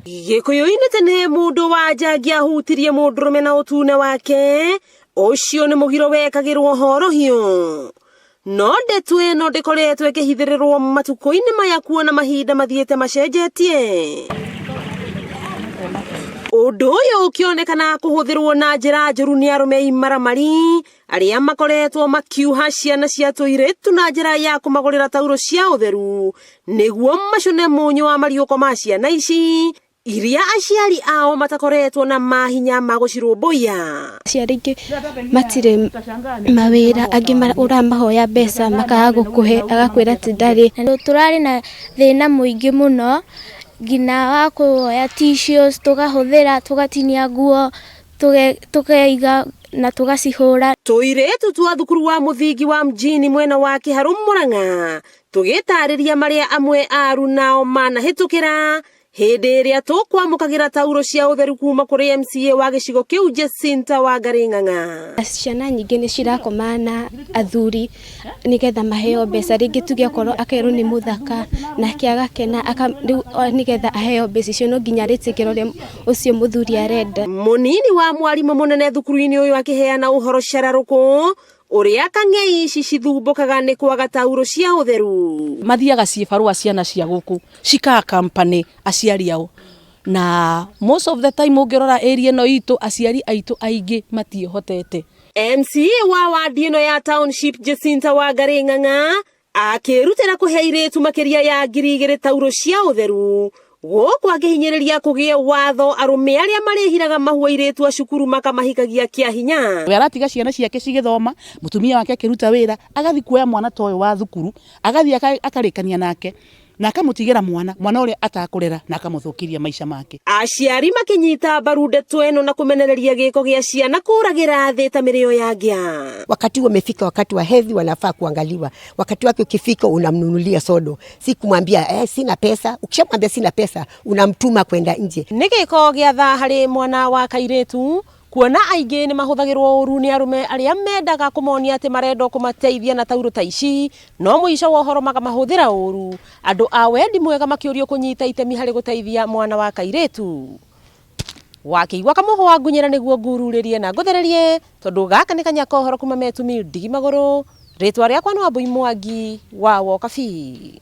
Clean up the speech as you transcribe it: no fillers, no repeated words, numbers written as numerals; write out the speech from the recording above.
Gĩkũyũ-inĩ tene mũndũ wa nja angĩahutirie mũndũrũme na ũtune wake, ũcio nĩ mũgiro wekagĩrwo horohio. No ndeto ĩno ndĩkoretwo ĩkĩhithĩrĩrwo matukũ-inĩ maya kuona mahinda mathiĩte macenjetie. Ũndũ ũyũ ũkĩonekana kũhũthĩrwo na njĩra njũru nĩ arũme imaramari arĩa makoretwo makiuha ciana cia tũirĩtu na njĩra ya kũmagũrĩra tauro cia ũtheru nĩguo macũne mũnyũ wa mariũko ma ciana ici iria aciari ao matakoretwo na mahinya ma gũcirũmbũiya. Aciari aingĩ matirĩ mawĩra, angĩ ũramahoya mbeca makaga gũkũhe, agakwĩra atĩ ndarĩ. Na tũrarĩ na thĩna mũingĩ mũno nginya wa kuoya tissues tũkahũthĩra tũgatinia nguo tũkaiga na tũgacihũra. Tũirĩtu twa thukuru wa mũthingi wa Mjini mwena wa Kĩharũ Murang'a tũgĩtarĩria marĩa amwe a arunao manahĩtũkĩra hĩndĩ ĩrĩa tũkwamũkagĩra tauro cia ũtheru kuma kũrĩ MCA wa gĩcigo kĩu Jacinta Wangari Ng'ang'a. Ciana nyingĩ nĩ cirakoma na athuri nĩgetha maheo mbeca, rĩngĩ tuge okorwo akerwo nĩ mũthaka nake agakena rĩu nĩgetha aheo mbeca icio no nginya arĩtĩkĩra ũrĩa ũcio mũthuri arenda. Mũnini wa mwarimũ mũnene thukuru-inĩ ũyũ akĩheana ũhoro cararũkũ ũrĩa kang'ei ici cithumbũkaga nĩ kwaga tauro cia ũtheru. Mathiaga ciĩbarũa ciana cia gũkũ cika accompany aciari ao na most of the time ũngĩrora area ĩno itũ aciari aitũ aingĩ matiĩhotete. MCA wa wadi ĩno ya Township Jacinta Wangari Ng'ang'a akĩrutĩra kũhe airĩtu makĩria ya 2000 tauro cia ũtheru gũkũ akĩhinyĩrĩria kũgĩe watho arũme arĩa marĩhiraga mahu airĩtu a cukuru makamahikagia kĩa hinya. We aratiga ciana ciake cigĩthoma, mũtumia wake akĩruta wĩra, agathiĩ kuoya mwana ta ũyũ wa thukuru, agathiĩ akarĩkania nake na akamũtigĩra mwana, mwana ũrĩa atakũrera na akamũthũkĩria maica make. Aciari makĩnyita mbaru ndeto ĩno na kũmenereria gĩko gĩa ciana kũragĩra thĩ ta mĩrĩo ya ngĩa. Wakati umefika, wakati wa hedhi wanafaa kuangaliwa. Wakati wake ukifika, unamnunulia sodo, si kumwambia sina pesa. Ukishamwambia sina pesa, unamtuma kwenda nje. Nĩ gĩko gĩa tha harĩ mwana wa kairĩtu kuona aingĩ nĩ mahũthagĩrwo ũru nĩ arũme arĩa mendaga kũmonia atĩ marendwo kũmateithia na tauro ta ici, no mũico wa ũhoro makamahũthĩra ũru. Andũ a wendi mwega makĩũrio kũnyita itemi harĩ gũteithia mwana wa kairĩtu. Wakĩigua kamũhũ wa ngunyĩra nĩguo ngururĩrie na ngũthererie, tondũ gaka nĩ kanya ka ũhoro kuma Metumi ndigi magũrũ. Rĩtwa rĩakwa nĩ Wambui Mwangi wa Wokabi.